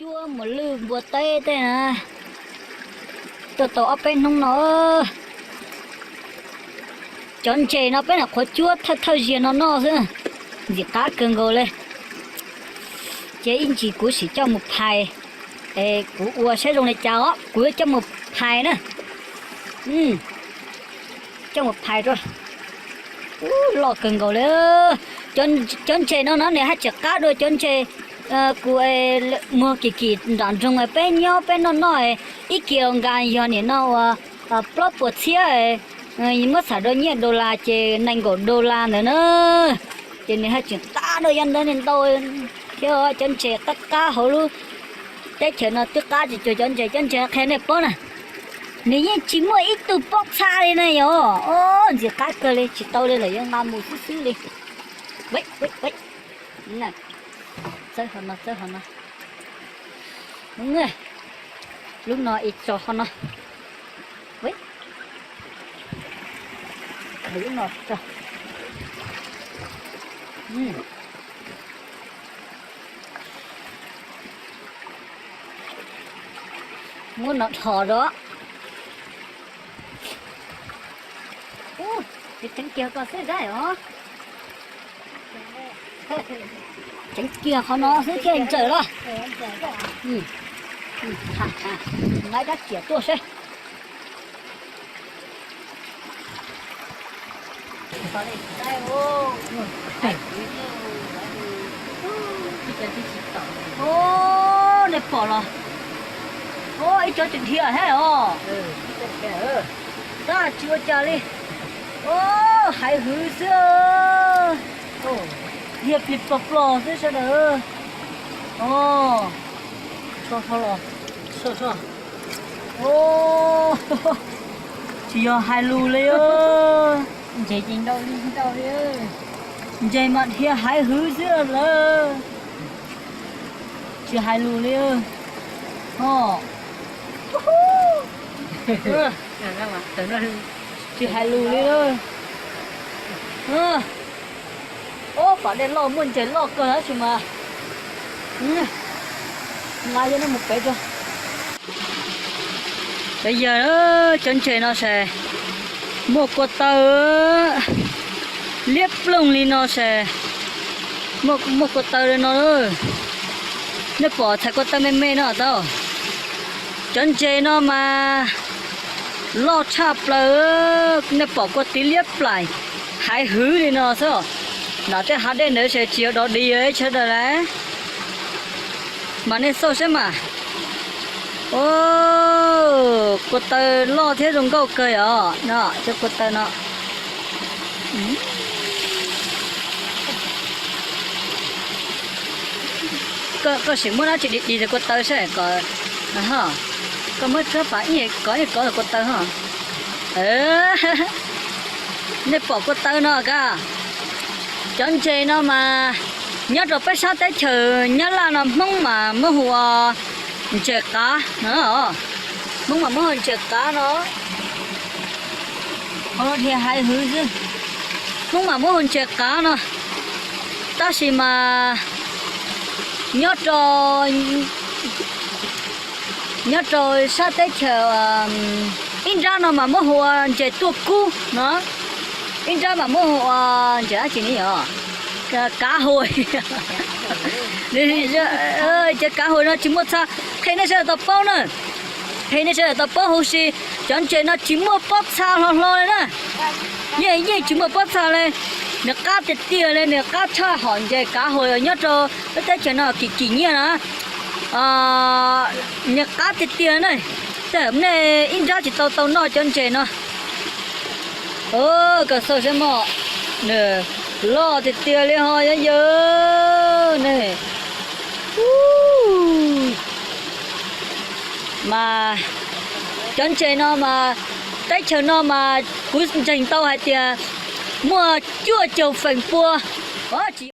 Cuab mus lwj npua teb tej na, tuaj tau ob peb hnub no. Cov ntses no peb nyuam qhuav cuab thawj thawj ziag no noj xwb, ntxim qab kawg nkaus li. Ces ib ntsis kuv sim coj mus phais, es kuv ua saib zoo li cas os, kuv yuav coj mus phais na. Coj mus phais rau. Ub, loj kawg nkaus li. Cov ntses no no nws haj tseem qab dua cov ntses kuv muag kim kim nram nroog peb nyob peb noj noj, ib kis nkas yog nim no uas plaub puas txhiab, muab xam rau nyiaj dollar ces nees nkaum dollar ntawd na. Ces nws haj tseem qab dua yam ntawd ntau thiab. Cov ntses qab qab hauv lub teb chaws no twb qab tsis cuag cov ntses, cov ntses qhia nej paub na, nws yeej tsis muaj ib tug pob txha li na yom. Ntxim qab kawg li, tsis tau li lawm yuav nqa mus xwb xwb li. Txawb hov no, txawb hov no. Lub no ib tso hov no. Lub no tso. Muab no dhos rau. Ub, tseev kiag ko xwb dab os. Tseev kiag qhov no xwb thiaj ntsaws los. Laiv dab ciam tuaj seb. Nej pom los, ib cov tseem dhia thiab os. Tab tsis ua cas li. Haiv hwv xwb. Dhia plig plos plos xwb sawv daws. Tsis yog hais lus li. Ntses ces ntau li ntau li. Ntses mas dhia haiv hwv xwb lawm. Tsis hais lus li. Tsis hais lus li. Ob pam dej loj muaj ntses loj kawg tab sis mas nqa yog nej mus pem rau. Cov yawg, cov ntses no ces muaj kua taw liab ploog li no ces, muaj kua taw li no. Nej pom txhais kua taw me me no tau. Cov ntses no mas loj tshaj plaws, nej pom kua tiv liab plaim haiv hwv li no xwb. Nram tej hav dej ntawd ces tsis yog dog dig sawv daws lawm. Mas nej xauj saib mas. Kua taw loj thiab zoo nkauj kawg os. Cov kua taw no. Koj sim muab dab tsi dig dig kua taw saib kom, koj muab tshuab pas ib kov ib kov kua taw ho. Nej pom kua taw no ka. Cov ntses no mas nyob rau peb sab teb chaws Nyab Laj no Hmoob mas muab hu ua ntses qav no. Hmoob mas muab hu ntses qav no. Qhov no dhia haiv hwv xwb. Hmoob mas muab hu ntses qav no. Tab sis mas nyob rau, nyob rau sab teb chaws ib nrab no mas muab hu ua ntses tuaj kub no. Ib nrab mas muab hu ua ntses dab tsi ne yom? Kav hau. Cov kav hau no tsis muaj txha, qhia nej sawv daws tau paub na. Qhia nej sawv daws tau paub huv si, cov ntses no tsis muaj pob txha hlo hlo li na. Yeej yeej tsis muaj pob txha li. Nws qab tiag tiag li, nws qab tshaj hom ntses kav hau nyob rau lub teb chaws no kim kim nyiaj na. Nws qab tiag tiag na. Tej nej ib nrab tsis tau tau noj cov ntses no. Koj xauj saib mog, nws loj tiag tiag li ho yog yawg ne. Mas cov ntses no mas teb chaws no mas kuv ntseeg tau hais tias muaj cuaj caug feem pua. Tsis